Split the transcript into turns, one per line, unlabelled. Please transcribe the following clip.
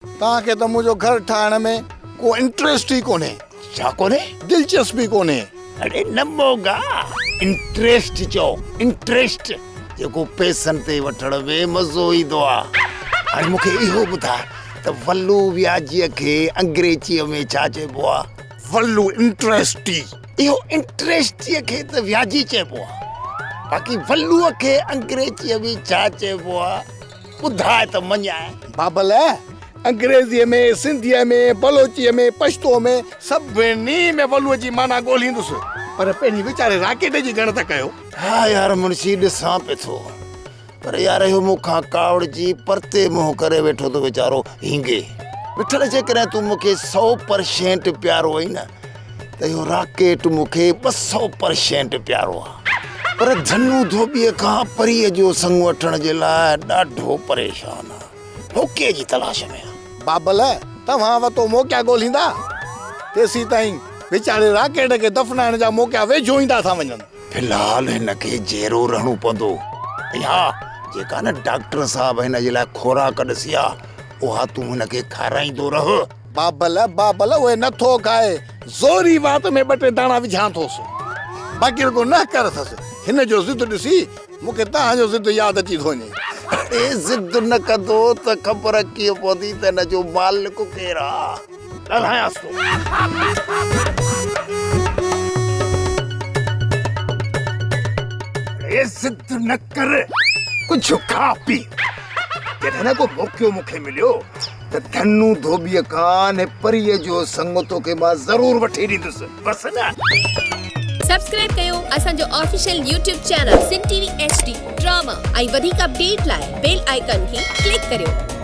توهان کي ته منهنجو گهر ٺاهڻ ۾ ڪو انٽريسٽ ئي ڪونهي.
ڇا ڪونهي؟
دلچسپي ڪونهي.
اڙي نه موڳا، انٽريسٽ چئو، انٽريسٽ، جيڪو پئسن تي وٺڻ ۾ مزو ايندو آ. هاڻي مون کي اهو ٻڌاء ته ولو وياجيء کي انگريزيء ۾ ڇا چئبو آ؟
ولو انٽريسٽي.
اهو انٽريسٽيء کي ته وياجي چئبو آ، باقي ولوء کي انگريزيء ۾ ڇا چئبو آ؟ ٻڌاء ته مڃان.
بابل، انگريزيء ۾، سنڌيء ۾، بلوچيء ۾، پشتو ۾، سڀني ۾ ولوء جي معنيٰ ڳولهيندس، پر پهرين ويچاري راڪيٽ جي ڳڻ ته ڪيو.
ها يار منشي ڏسان پئي ٿو، پر يار اهو مون کان ڪاوڙجي پرتي منهن ڪري ويٺو ٿو ويچارو هينگي. مٺل جيڪڏهن تون مون کي سئو پرشينٽ پيارو آهين نه ته اهو راڪيٽ مون کي 200 پرشينٽ پيارو آهي. پر ڌنو ڌوٻيء کان پريء جو سڱ وٺڻ جي لاء ڏاڍو پريشان آ. موقعي جي تلاش ۾ آ.
بابل، توهان وتو موقعا ڳولهيندا، تيسيتائين ويچاري راڪيٽ کي دفنائڻ جا موقعا ويجهو ايندا ٿا وڃن.
في الحال هن کي جيئرو رهڻو پوندو ۽ ها جيڪا نه ڊاڪٽر صاحب هن جي لاء خوراڪ ڏسي آ، اها تون هن کي کارائيندو رهه.
بابل، بابل، اهي نه ٿو کائي، زوري وات ۾ ٻه ٽي داڻا وجهان ٿوس. باقي رڳو نه ڪر اٿس. هن جو ضد ڏسي مون کي توهان جو ضد ياد اچي ٿو وڃي.
اڙي ضد نه ڪندو ته خبر ڪيئن پوندي ته هن جو مالڪ ڪير آ.
ڳالهايانس ٿو.
اڙي ضد نه ڪر، ڪجهه کاء پي. جڏهن نه ڪو موقعو مون کي مليو ته ڌنو ڌوٻيء کان ۽ پريء جو سڱ توکي مان ضرور وٺي ڏيندس. بس نه.
سبسڪرائب ڪيو اسان جو official YouTube channel Sindh T V H D drama ۽ وڌيڪ اپڊيٽ لاء بيل آئيڪان کي ڪلڪ ڪريو.